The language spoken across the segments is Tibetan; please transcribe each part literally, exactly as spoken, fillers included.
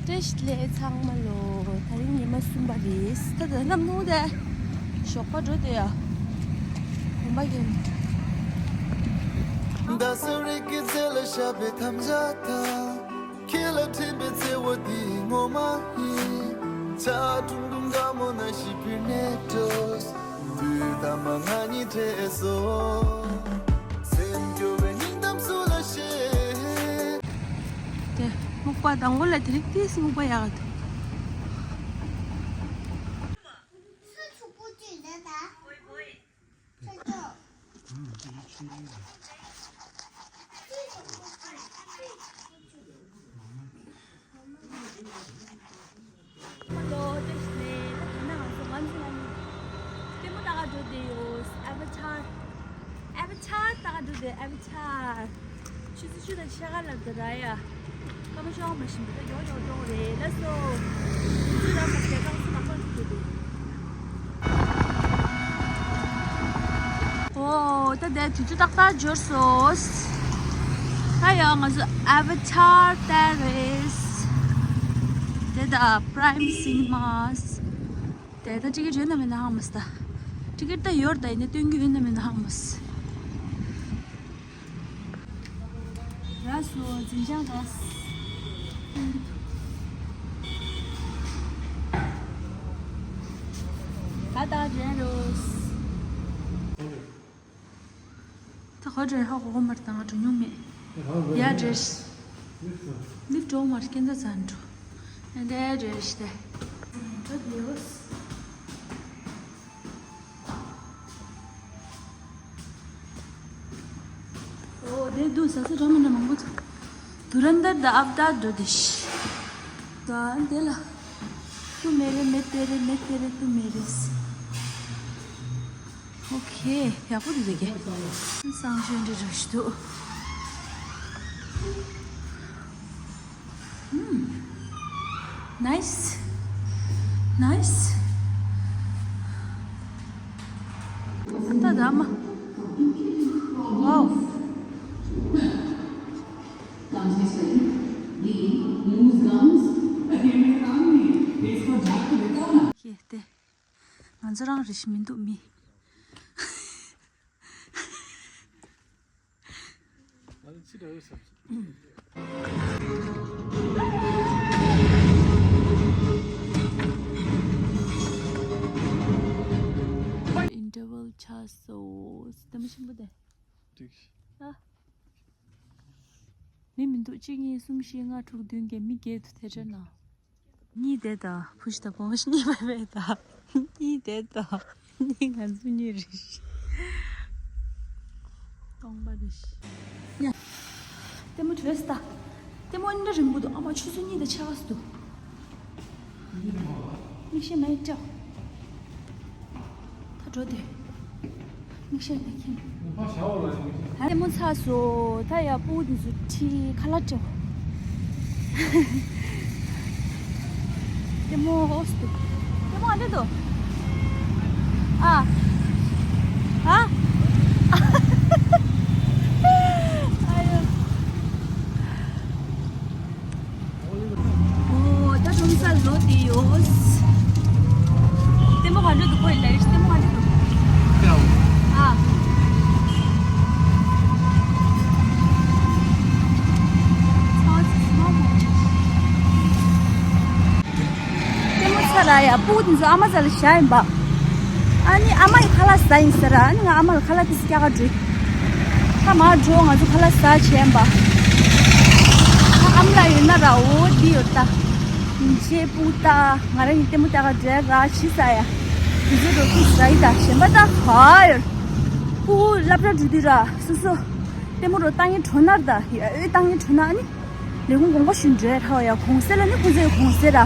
བཀྲ་ཤིས་བདེ་ལེགས་ཚང་མ་ལོ། དེ་རིང་ཉི་མ་གསུམ་པ་རེད། ད་ད་ནམ་ནུ་དེ་ཞོགས་པ་འགྲོ་དེ་ཡ། གོམ་པ་གན། ད་སེ་རི་ཀི་ཙེ་ལ་ཤ་བའི་ཐམ་ཆ་ཐང་། ཁྱེད་ལ་འཕྲིན་པའི་བརྩེ་བ་འདི་ངོ་མ་ཡིན། ཆ་ཀྲུང་ཀྲུང་དགའ་མོ་ན་ཞིག་བུ་ནས་འགྲོ། དུས་ད་མ་ང་གཉིས་བྲལ་སོང་། སེམས་སྐྱོ་བའི་སྙིང་གཏམ་སུ་ལ་བཤད། དེ་སྨུག་པ་དང་པོ་ལ་དེ་རིགས་ཏིས་སྨུག་པ་ཡག་འདུག་ལོ་ཏེ་ཤི་ནེ་ད་ཐ་ན་ང་ཚོ་ང་ཚོ་ང་ལྟད་མོ་ལྟ་ག་འགྲོ་བསྡད་ཡོད། ཨ་བ་ཅར། ཨ་བ་ཅར་ལྟ་ག་འགྲོ་བསྡད། ཨ་བ་ཅར། ཆུ་ཚོད་བཅུ་དང་ཕྱེད་ཀ་ལ་འདི་ར་ཡ། སྐར་མ་བཅོ་ལྔ་མ་ཕྱིན་པ་ད་མགྱོགས་མགྱོགས་འགྲོ་གི་རེད་ལགས་སོ། དུས་ཚོད་རག་མ་བྱས་ཁང་སུ་ལག་པར་འགྲོ་བསྡད། ཨོ་ད་དེ་དུས་ཚོད་ཏག་ཏག་འབྱོར་སོང་། ད་ཡང་ང་ཚོ་ཨ་བ་ཅར་ལྟ་རེད། དེ་ད་Prime Cinemas། དེ་ད་ཊི་ཀེ་ཊི་ཡོད་ན་མེད་ན་ཧ་མ་སི་ད། ཊི་ཀེ་ཊི་ད་ཡོད་ད་ཡིན་ན་སྟོན་གྱི་ཡོད་ན་མེད་ན་ཧ་མ་སི། ར་སོ་འཛིན་བྱང་ར། ད་ད་རེད་རོ། ད་ཧོ་ཏྲེ་ཧོ་གོ་མར་དང་ང་འགྲོ་མྱོང་མེད། ཡ་ཏྲེ། ལིབ་འགྲོ་མར་སྐྱེན་ད་ཙན་འགྲོ། ཨེ་འདྲ་ཏྲེ་ཤི་ཏེ། འགྲོ་དེ་ཡོད། ཨོ་དེ་དུ་ས་ས་འདྲ་མི་འདྲ་མང་པོ་འདུག་དུ་རན་དར་དང་ཨབ་དར་འགྲོ་དེ་ཤི། ད་འདི་ལ། ཏུ་མེ་རེ་མེ་ཏེ་རེ་མེ་ཏེ་རེ་ཏུ་མེ་རེ་སི། ཨོ་ཁེ། ཡག་པོ་འདུག་དེ་གས། སང་ཞོན་འདྲི་རོ་ཞིག་འདུག་ཨུམ། ནའིས། ནའིས། ད་ད་མ། ཝའོ། ཡེ་ཏེ། ང་ཚོ་རང་རེ་ཞིག་མི་འདུག་མི། ཨ་ནི་ཅི་འདྲ་ཡོད་ས། ཨིན་ཊར་ཝལ་ཆགས་སོང་། ལྟད་མོ་ཆེན་པོ་དེ། ཏིག་ཨ། མི་མི་འདུག་གཅིག་གཉིས་གསུམ་བཞི་ལྔ་དྲུག་བདུན་བརྒྱད། མི་བརྒྱད་དུ་དེ་འདྲ་ན། གཉིས་དེ་དང་ཕུ་ཤི་དང་བོང་ཤི་གཉིས་པ་བས་དང་། གཉིས་དེ་དང་། གཉིས་ང་ཚོ་གཉིས་རེད། སྟོང་པ་རེད། ཡ། ལྟད་མོ་བྲོས་ད། ལྟད་མོ་འདྲ་རིང་པོ་འདུག་ཨ་མ་ཆུ་ཚོད་གཉིས་དང་ཕྱེད་ཀ་ཙམ་འདུག་མིག་ཤེལ་མེད་ཅག་ད་འགྲོ་དེ། མིག་ཤེལ་མེད་ཁྱེད། ལྟད་མོ་ཚར་སོང་། ད་ཡ་སྤུ་གུ་དེ་ཚོ་ཁྲིད་ཁ་ལག་སྤྲད། ལྟད་མོ་ཨོ་སི་འདུག་ལྟད་མོ་ཨ་འདྲ་འདུག་ཨ། ཨ། ཨ་ཡོ། ཨོ་ད་ཁྲོམ་ས་ལོ་དེ་ཡོད། ལྟད་མོ་ག་འདྲ་འདུག་ཁོ་ཡི་ལ་ཡོད། ལྟད་མོ་ག་འདྲ་འདུག་ཨ། ཚ་ཚ་མོ། ལྟད་མོ་ཚར་ཡ། སྤུ་གུ་དེ་ཚོ་ཨ་མ་རྩ་ལ་བཞག་ཡིན་པ། ཨ་ནི་ཨ་མ་ཡི་ཁ་ལག་ཟ་ཡིན་ཟེར། ཨ་ནི་ང་ཨ་མ་ལ་ཁ་ལག་དེ་ཚོ་རྒྱག་ག་འགྲོ། ད་མར་འགྲོ། ང་ཚོ་ཁ་ལག་ཟ་བྱས་ཡིན་པ། ཨ་མ་ལགས་ཡོད་ན་ར། འོ་འདི་ཡོད་ད། ཡིན་ཆེ་སྤུ་གུ་ད་ང་རང་གི་ལྟད་མོ་ལྟ་ག་འགྲོ་ར། ཤི་ཟ་ཡ། དེ་ཚོ་རོ་ཁུ་ཟ་ཡི་ད། གཞན་པ་ད་ག་ཡོད། སྤུ་གུ་སློབ་གྲྭ་འགྲོ་དུས་ར་སོ་སོ། ལྟད་མོ་རོ་ལྟ་ཡིན་འགྲོ་ན་ར་ད། ཡ་ཨོ་ལྟ་ཡིན་འགྲོ་ན་ཨ་ནི། ལས་ཁུངས་དགོངས་པ་ཞུ་འདྲ་ཧྲ་ཡ། གུང་སེང་ལ་ནི་ཁོ་ཚོའི་གུང་སེང་ར།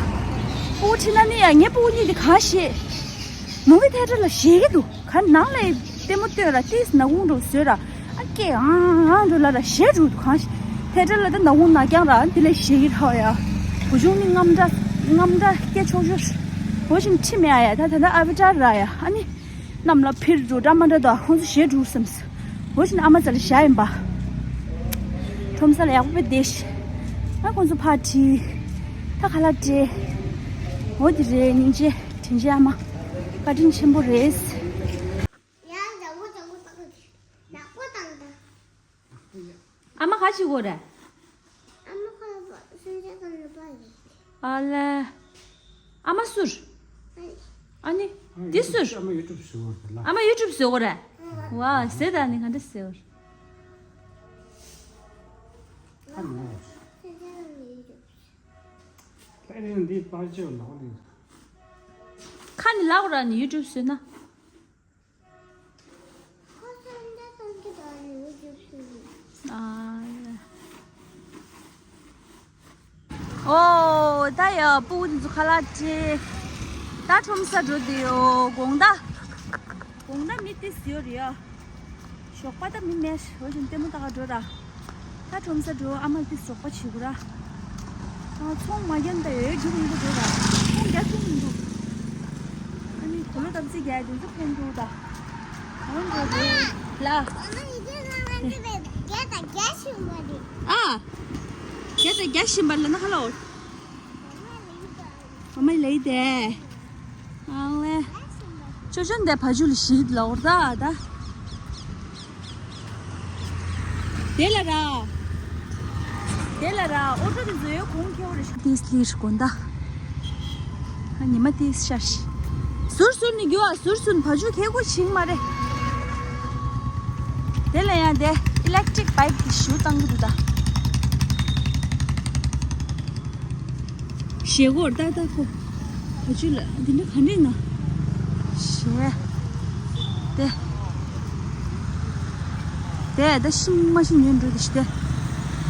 སྤུ་གུ་ཁྲིད་ན་ནི་ཡ། ངའི་སྤུ་གུ་གཉིས་དེ་གང་ཤེས། མུ་བི་ཐེ་ཊར་ལ་ཞེད་ཀྱི་འདུག་ག་ནང་ལ་ལྟད་མོ་སྟོན་ར་ཏིས་ནག་ཁུང་འགྲོ་བཟོས་ར། ཨ་སྐད་ཨང་ཨང་འགྲོ་ལ་ར་ཞེད་འགྲོ་འདུག་གང་ཤེས། ཐེ་ཊར་ལ་ད་ནག་ཁུང་ནག་རྐྱང་ར་འདི་ལས་ཞེད་ཀྱི་ཧྲ་ཡ། བུ་ཆུང་ནི་རྔམ་འདྲ་རྔམ་འདྲ་སྐད་ཆོག་ཆོག་འོ་བཞིན་ཁྲིད་མེད་ཨ་ཡ། ད་ད་ད་ཨ་བི་ཊར་ར་ཡ། ཨ་ནི། གནམ་ལ་འཕུར་འགྲོ་འདྲ་མ་འདྲ་དང་ཁོང་ཚོ་ཞེད་འགྲོ་བསམ་སོང་། འོ་བཞིན་ཨ་མ་རྩ་ལ་བཞག་ཡིན་པ། ཁྲོམ་ས་ལ་ཡག་པོ་བསྡད་ཤག་ཨ་ཁོང་ཚོ་ཕར་ཁྲིད། ད་ཁ་ལག་སྤྲད། འོ་དེ་རེད། སྙིང་རྗེ་དྲིན་ཆེ་ཨ་མ། བཀའ་དྲིན་ཆེན་པོ་རེད། ཨ་མ་ག་བྱེད་དགོས་རེད། ཨ་མ་ཁ་ལག་སོན་ཆ་ཚང་ནས་པ་རེད། ཨ་ལས། ཨ་མ་སུར། ཨ་ནི། འདི་སུར། ཨ་མ་ཡུ་ཊུབ་བཟོ་དགོས་རེད་ལ། ཨ་མ་ཡུ་ཊུབ་བཟོ་དགོས་རེད། ཝ་ཟེར་ད་ནི་ག་འདྲ་ཟེར། ཨ་མ། ད་ནི་འདི་པར་ཅོ་ལོག་ནི། ཁ་ནི་ལག་ར་ནི་ཡུ་ཊུབ་བཟོས་ན། ཨོ། ད་ཡ་སྤུ་གུ་འདི་ཚོ་ཁ་ལག་སྤྲད། ད་ཁྲོམ་ས་འགྲོ་དེ་ཡོ་དགོང་དག་དགོང་དག་མི་ཏིས་ཡོད་རེད་ཡ། ཞོགས་པ་ད་མི་མེད། འོ་ཅིན་ལྟད་མོ་ལྟ་ག་འགྲོ་ར། ད་ཁྲོམ་ས་འགྲོ། ཨ་མ་ཏིས་ཞོགས་པ་བྱེད་དགོས་ར། ཨ་ཚོང་མ་རྒྱག་ད་ཡོད་རྒྱུ་མི་འདུག་འགྲོ་ར། ཚོང་རྒྱག་ཐུབ་མི་འདུག་ཨ་ནི་གོ་ལོ་ཏམ་ཙི་རྒྱག་དེ་ཚོ་ཕན་འདུག་ད། འོ་འགྲོ་དེ་ལ། ཨ། རྒྱ་ད་རྒྱ་བཞིན་པ་ལ་ན་ཧ་ལོ། ཨ་མའི་ལེ་དེ། ཨ་ལེ། ཅོ་ཅོ་འདི་བ་ཇུ་ལ་ཞིག་ལོག་ད་ད། དེ་ལ་ར། དེ་ལ་ར་ཨོ་ཏོ་དེ་ཚོ་ཡོད་གོང་ཁེ་བོ་རེ་ཞིག་ཏིས་ལིར་གོན་ད། ཨ་ཉི་མ་ཏིས་ཤར་ཤི། ཟུར་ཟུར་ནི་རྒྱུ་བ་ཟུར་ཟུར་བ་ཇུ་ཁེ་གོ་ཞིག་མ་རེད། དེ་ལ་ཡང་དེ་ཨི་ལེག་ཊིག་བྷའིཀ་དེ་ཞུ་བཏང་གི་འདུག་ད། ཞེ་གོར་ཏག་ཏག་ཁོ། བ་ཇུ་ལ་འདི་འདྲ་ག་འདྲས་ན། ཞེ། དེ། དེ་ད་ཤི་མ་ཤི་ཉོས་འགྲོ་དེ་ཤི་དེ།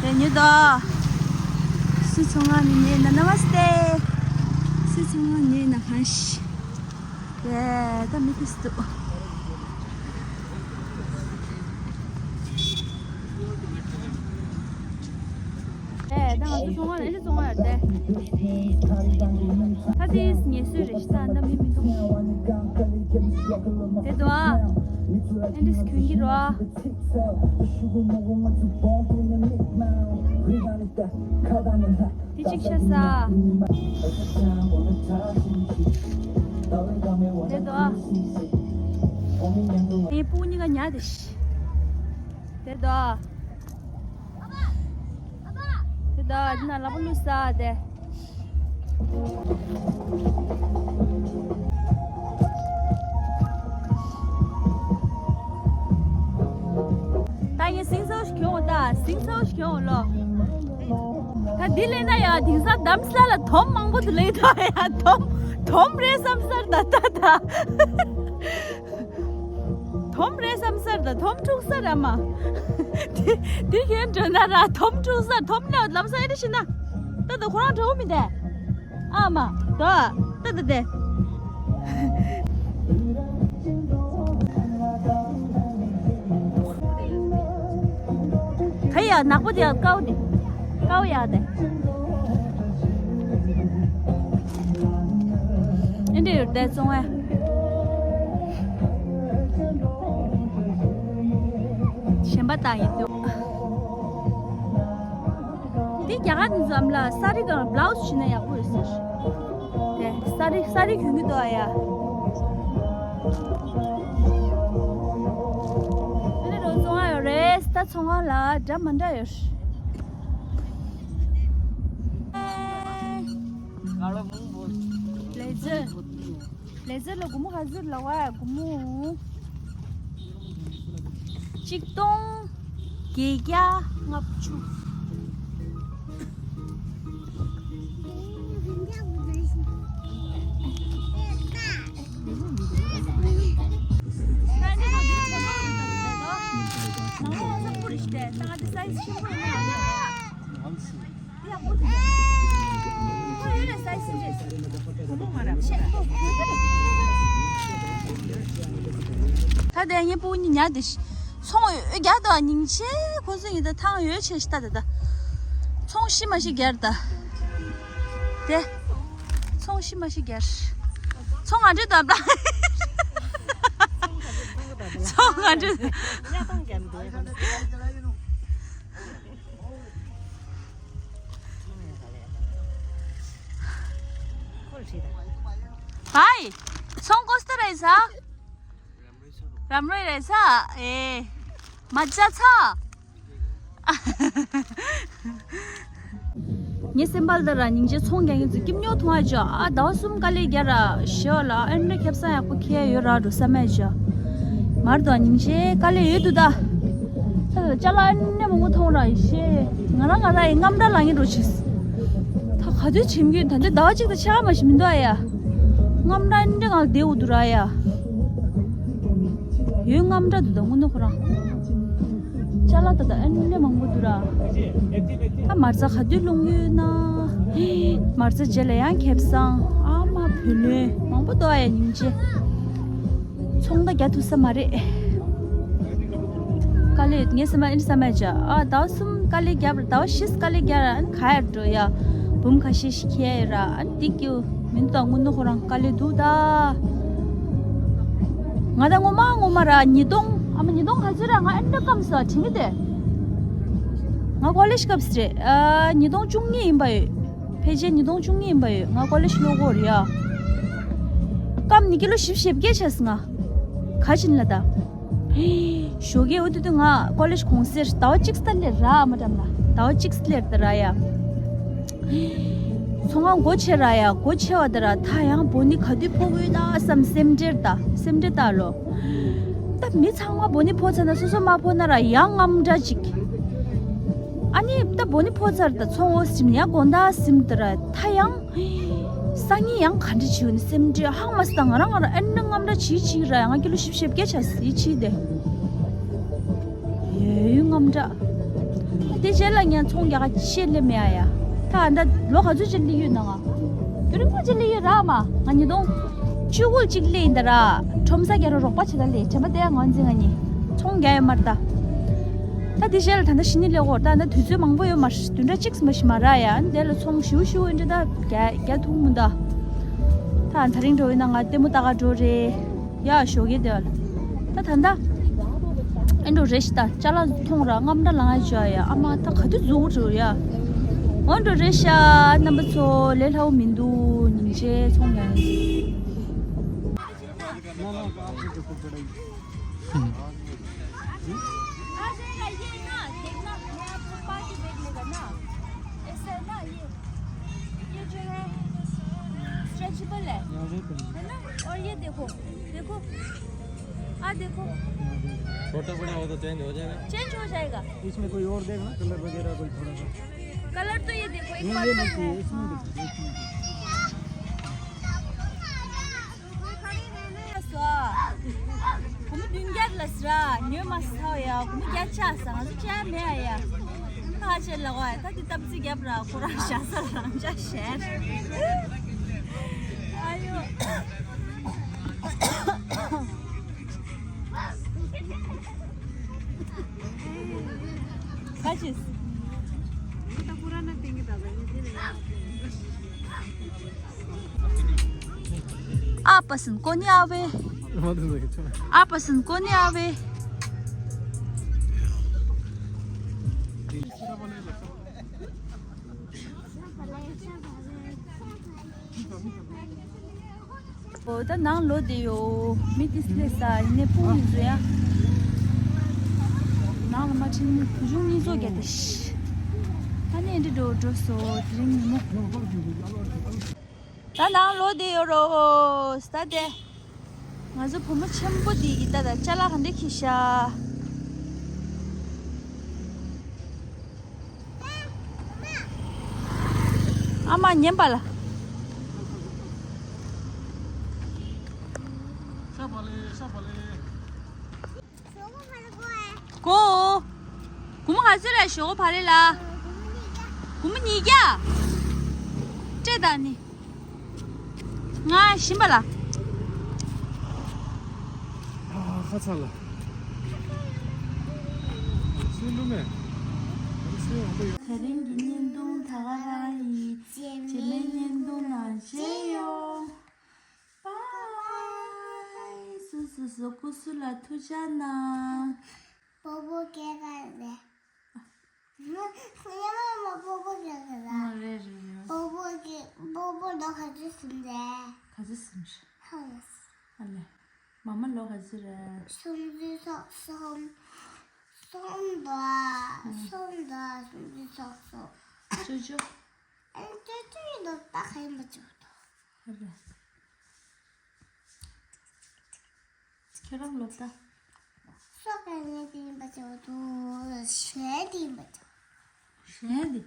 དེ་ཉོས་དོ། སི་ཚོང་ང་ནི་ཉོས་ན་ན་མ་སྟེ། སི་ཚོང་ང་ཉོས་ན་གང་ཤི། དེ་ད་མི་ཁུ་སི་དུ། ཨེ་ད་ང་ཚོ་ཚོང་ཁང་ལ་ཨེ་ཚོང་ཁང་ཡོད་དེ། ད་དེ་ངལ་གསོ་རེད་ཤི་ད་ད་མི་མི་འདུག་དེ་དུ་ཨ། ཨེ་འདྲས་གྱོན་གྱི་རོ་ཨ། དེ་གཅིག་ཤ་ཟ། དེ་དུ་ཨ། ངའི་སྤུ་གུ་གཉིས་ཀ་ཉལ་དེ་ཤི། དེ་དོ། དེ་དོ་འདི་ན་ལག་པ་བླུགས་ས་དེ། ད་ངས་ཟིང་ཚ་བོ་ཞིག་གྱོན་འོང་ད་ཟིང་ཚ་བོ་ཞིག་གྱོན་འོང་ལོ། ད་འདི་ལས་ན་ཡ་དེང་སང་འདམ་ས་ལ་དོམ་མང་པོ་འདུག་ལེ་ད་ཡ་དོམ་དོམ་རེད་བསམ་སར་ད་ད་ད། དོམ་རེད་བསམ་སར་ད་དོམ་འཁྲུག་སར་ཨ་མ། དེ་དེ་ཁྱོད་འགྲོ་ན་ར་དོམ་འཁྲུག་སར་དོམ་ལ་ལམ་སང་ཨེ་འདྲ་ཤི་ན། ད་ད་ཁོ་རང་འགྲོ་མི་དེ། ཨ་མ། ད་ད་ད་དེ། ད་ཡ་ནག་པོ་དེ་ཡ་དཀའ་བོ་དེ། དཀའ་བོ་ཡ་དེ། ཨེ་འདྲ་ཡོད་དེ་བཙོང་བས། གཞན་པ་དང་ཡིན་འདུག་འདི་རྒྱ་གར་འདི་ཙམ་ལ་ས་རི་གང་བླའུ་སི་བྱིན་ན་ཡག་པོ་རེད་ཟེར། དེ་ས་རི་ས་རི་གྱོན་གྱི་འདུག་ཨ་ཡ། ཨ་ནི་རོ་བཙོང་ཨ་ཡོད་རེད། ད་ཚོང་ཁང་ལ་འདྲ་མ་འདྲ་ཡོད། ལེ་ཛར། ལེ་ཛར་ལ་སྒོར་མོ་ག་ཚོད་ལ་བ་སྒོར་མོ། ཆིག་སྟོང་བརྒྱད་བརྒྱ་ལྔ་བཅུ། ད་དེ་ངའི་སྤུ་གུ་གཉིས་ཉལ་དེ་ཚོང་ཡོད་རྒྱ་དང་སྙིང་རྗེ། ཁོ་ཚོ་ཡིན་ད་ཐང་ཡོད་ཆེ་ཤི་ད་དེ་ད་ཚོང་ཤི་མ་ཤི་རྒྱར་ད་དེ་ཚོང་ཤི་མ་ཤི་རྒྱར་ཚོང་ང་འདྲེ་དང་པ་ཚོང་ང་འདྲེ། ཚོང་ཡག་ག་ལས་ཡིན་ནོ། भाइ, ཚོང་ཀོ་སྟ་རེད་ས། རམ་རོས་རེད་ས། ཨེ། མ་ཅ་ཚ། ངའི་སེམས་པ་ལ་ར་སྙིང་རྗེ། ཚོང་རྒྱག་མཁན་ཚོ་སྐྱིད་ཉོ་མཐོང་ཨ་ཅོ། ཨ་ཟླ་བ་གསུམ་དཀའ་ལས་རྒྱག་ར་ཞོ་ལ་ཨ་འདྲ་ཁེབས་ས་ཡག་པོ་ཁྱེར་ཡོད་ར་འགྲོ་ས་མེད་ཅོ། མར་དུ་སྙིང་རྗེ། དཀའ་ལས་ཡོད་འདུག་ད། ཅ་ལག་ཨ་འདྲ་མང་པོ་མཐོང་ར་ཡེ་ཤེས། ང་རང་ང་རང་ཡི་རྔམ་འདྲ་ལངས་ཡིན་འགྲོ་ཆེས། ད་ག་དུས་ཆེམ་རྒྱུ་ད་འདི་ཟླ་བ་གཅིག་དང་ཆ་མ་ཞིག་མི་འདུག་ཨ་ཡ། རྔམ་འདྲ་ཨ་འདྲ་ང་ལ་བསྡད་འུ་འདུག་ར་ཡ། ཡོད་རྔམ་འདྲ་འདུག་ད་དངོས་གནས་ཁོ་རང་། ཅ་ལག་ད་ད་ཨ་ནི་མང་པོ་འདུག་ར། ད་མ་རྩ་ག་དུས་སློང་གི་ཡོད་ན། མ་རྩ་རྗེས་ལ་ཡང་ཁེབས་སང་ཨ་མ་བུ་ལོན་མང་པོ་འདུག་ཨ་ཡ་སྙིང་རྗེ། ཚོང་ད་རྒྱག་ཐུབ་ས་མ་རེད། དཀའ་ལས་ངས་སེམས་པ་ཨིན་ས་མ་བྱ་ཨ་ཟླ་བ་གསུམ་དཀའ་ལས་རྒྱབ་ཟླ་བ་བཞི་དཀའ་ལས་རྒྱབ་ར་ཨ་ནི་ག་ཡར་འགྲོ་ཡ། འབུམ་ཁ་ཤས་ཤིག་ཁྱེར་ཡ་ར་ཨ་ནི་འདི་སྐྱིད། མི་འདུག་ད་དངོས་གནས་ཁོ་རང་དཀའ་ལས་འདུག་ད། ང་ད་ངོ་མ་ངོ་མ་ར་ཉིས་སྟོང་ཨ་མ་ཉིས་སྟོང་ག་ཚོད་ར་ང་ཨེ་འདྲ་སྐམ་སོང་དྲན་གི་དེ། ང་ཀོ་ལེཇ་སྐབས་སུ་རེད་ཨ་ཉིས་སྟོང་བཅུ་གཉིས་ཡིན་པ་ཡོད། ཕལ་ཆེར་ཉིས་སྟོང་བཅུ་གཉིས་ཡིན་པ་ཡོད་ང་ཀོ་ལེཇ་སློབ་གོ་རེད་ཡ། སྐམ་ནི་ཀི་ལོ་བཞི་བཅུ་ཞེ་བརྒྱད་ཆགས་སོང་ང་། ག་ཕྱིན་ལ་ད། ཞོགས་ཀས་འོ་དུ་དུ་ང་ཀོ་ལེཇ་གུང་སེར་ཟླ་བ་གཅིག་སྟ་ལེར་ར་མ་འགྲམ་ལ་ཟླ་བ་གཅིག་སྟ་ལེར་ད་ར་ཡ། ཚོང་ཁང་སྒོ་ཕྱེ་ར་ཡ་སྒོ་ཕྱེ་བ་ད་ར་ད་ཡང་བོ་ནི་ག་དུས་ཕོག་གི་ཡོད་ན་བསམ་སེམས་ཁྲལ་ད་སེམས་ཁྲལ་ད་ལོ། ད་མི་ཚང་མ་བོ་ནི་ཕོག་ཚར་ན་སོ་སོ་མ་ཕོག་ན་ར་ཡང་རྔམ་འདྲ་ཅིག་ཨ་ནི་ད་བོ་ནི་ཕོག་ཚར་ད་ཚོང་འོ་སིམ་ཡང་དགོང་ད་སིམ་ད་ར་ད་ཡང་། སང་ཉིན་ཡང་ག་འདྲ་བྱེད་ནི་སེམས་ཁྲལ་ཧང་མ་སི་ད་ང་རང་ང་རང་ཨེ་འདྲ་རྔམ་འདྲ་བྱེད་ཅིག་ར་ང་ཀི་ལོ་བཞི་བཅུ་ཞེ་བརྒྱད་ཆ་སི་ཕྱིས་དེ། ཡོད་ཡོད་རྔམ་འདྲ། དེ་རྗེས་ལ་ངས་ཚོང་རྒྱག་ག་ཤེས་ལེ་མེད་ཨ་ཡ། ད་ཨ་འདྲ་ལོ་ག་ཚོད་ཅིག་སླེབས་ཡོད་ན་ང་། རྒྱུན་རིང་པོ་ཅིག་སླེབས་ཡོད་ར་མ་ང་ཉིས་སྟོང་བཅུ་དགུ་ཅིག་སླེབས་ཡིན་ད་ར། ཁྲོམ་ས་རྒྱ་རོ་རོགས་པ་བྱེད་ད་ལེ་དྲན་པ་དེ་ང་འཛིན་ང་ཉིས་ཚོང་རྒྱག་ཡོད་མ་རེད་ད། ད་དེ་རྗེས་ལ་ད་ལྟ་ཤི་ནི་ལེ་འོ་ད་ད་དུས་ཚོད་མང་པོ་ཡོད་མ་རེད་བདུན་ཕྲག་གཅིག་ཙམ་ཞིག་མ་རག་ཡ་ཨ་ནི་དེ་ལ་ཚོང་ཞུ་ཞུ་ཨེ་འདྲ་ད་རྒྱ་རྒྱ་ཐུང་མུ་ད། ད་ད་རིང་འགྲོ་ཡིན་ན་ང་ལྟད་མོ་ལྟ་ག་འགྲོ་རེད་ཡ་ཞོགས་ཀས་དེ་བ་ལ། ད་ད་ད་ཨེ་འགྲོ་རེད་ཤི་ད་ཅ་ལག་མཐོང་ར་རྔམ་འདྲ་ལངས་ཡ་ཅོ་ཡ་ཨ་མ་ད་ག་དུས་འཛུགས་འགྲོ་ཡ། འོ་འགྲོ་རེད་ཤ་རྣམ་པ་ཚོ་ལས་སླ་བོ་མི་འདུག་སྙིང་རྗེ་ཚོང་ཡ། हाँ। आ जाएगा ये ना, देखना, मैं आपको पास बैग लेगा ना। ऐसा है ना, ये, ये जो है, स्ट्रेचेबल है, है ना? और ये देखो, देखो, आ देखो। छोटा बड़ा हो तो चेंज हो जाएगा। चेंज हो जाएगा। इसमें कोई और देखना, कलर वगैरह कोई थोड़ा सा। कलर तो ये देखो, एक ये, ये पर्पल नहीं है। चाहिए, इसमें हाँ। देखो, इसमें देखो। སོ། གུམ་བདུན་བརྒྱ་ལ་སྲ་ཉོས་མ་སའོ་ཡ་གུམ་བརྒྱ་ཆ་ས་ང་ཚོ་ཅ་མེད་ཨ་ཡ། ཁ་ཆེ་ལ་བ་ད་དེ་སྟབས་ཚིག་རྒྱབ་ར་ཁོ་རང་ཤ་ས་རང་ཅ་ཤེར། ཨ་ཡོ། ཁ་ཆེ། आप पसंद को नहीं आवे। आप पसंद को नहीं आवे। ཨོ་ད་ནང་ལོག་བསྡད་ཡོད། མི་ཏིས་སླེབས་ས་ཡིན་ནའི་སྤུན་ཡིན་ཚོ་ཡ། ནང་ལ་མ་ཕྱིན་ནི་བུ་ཆུང་གཉིས་ཚོ་རྒྱ་དེ་ཤི། ཨ་ནི་འདི་འགྲོ་འགྲོ་སོ་དེ་རིང་ཉིན་མོ། ད་ནང་ལོག་བསྡད་ཡོད་རོ། ད་དེ། ང་ཚོ་བུ་མོ་ཆེན་པོ་དེ་ཡིས་ད་ད་ཅ་ལག་ག་འདྲ་འཁྱེར་ཤག་ཨ་མ་ཉན་པ་ལ། གོ། གུང་མོ་ག་ཚོད་རེད་ཞོགས་པ་རེད་ལ། གུང་མོ་ཉིས་བརྒྱ། སྤྲད་ད་ནི། ང་ཤིམ་པ་ལ། ཁ་ཚ་ལ། སུ་ལུ་མེ། དེ་རིང་གི་བརྙན་ཐུང་ད་ག་རང་ཡིན། རྗེས་མའི་བརྙན་ཐུང་ནང་མཇལ་ཡོང་། བཱའི། སུ་སུ་སུ་སྐུ་གཟུགས་ལ་ཐུགས་ཅག་གནང་། སྤོ་བོ་སྐྱེ་ག་རེད། ཉི་མ་མ་སྤོ་བོ་སྐྱེ་ག་རེད། ཨ་རེད་རེད་རེད། སྤོ་བོ་སྐྱེ་སྤོ་བོ་ལ། ག་ཚོད་ཟིན་རེད། ག་ཚོད་ཟིན་རེད། ཧ་ལས། ཨ་ལས། མ་མ་ལོ་ག་ཚོད་རེད། སུམ་ཅུ་སོ་གསུམ། སོང་དང་། ཨ། སོང་དང་། སུམ་ཅུ་སོ་གསུམ། ཅོ་ཅོ། ཨ་ནི་ཅོ་ཅོ་ཡིན་ནོ་ད་ག་ཡིན་པ་ཅིག་འདུག་ཨ་རེད། ཁྱེད་རང་ལོ་ད། སོ་ག་ནས་དེ་ཡིན་པ་ཅིག་འདུག་གཞན་དེ་ཡིན་པ་ཅིག་གཞན་དེ།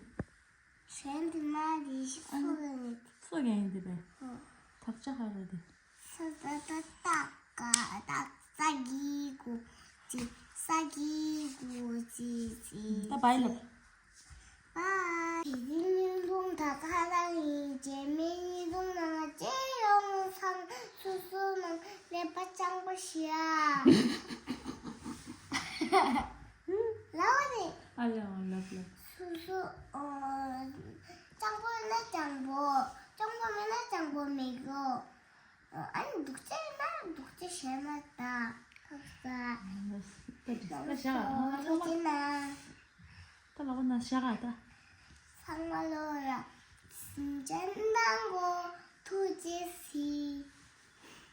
གཞན་དེ་མ་རེད། སོ་ག་ནས་དེ། སོ་ག་ཡིན་དེ་རེད། ཨོ། དག་ཆ་ག་རེད་དེ། ས་ད་ད་ཏག་ཀ་ཏག་ས་གི་གུ་ཅི། ས་གི་གུ་ཅི་ཅི། ད་བའི་ལབ། པ། དེ་རིང་བརྙན་ཐུང་ད་ག་རང་ཡིན། རྗེས་མའི་བརྙན་ཐུང་ནང་ལ་མཇལ་ཡོང་། སང་སོ་སོ་རྣམས་ཀླད་པ་སྤྱང་པོ་ཞིག་ཨ། ལབ་པ་རེད། ཨ་ལས། ཨོ་ལབ་ལབ། སོ་སོ། ཨོ། སྤྱང་པོ་ཡིན་ན་སྤྱང་པོ། སྤྱང་པོ་མིན་ན་སྤྱང་པོ་མི་གོ། ཨ་ནི་སྡུག་ཅག་ཡིན་ན་སྡུག་ཅག་བྱས་ན་ད་ཁག་ས། ད་བཞག་ཨ། ཚང་མ། ད་ལྟ་ལག་པ་ན་བཞག་ཨ་ད། ཚང་མ་ལོ་ར། སེམས་ཅན་དང་པོ་ཐུགས་རྗེ་གཟིགས།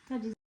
ད་འདི།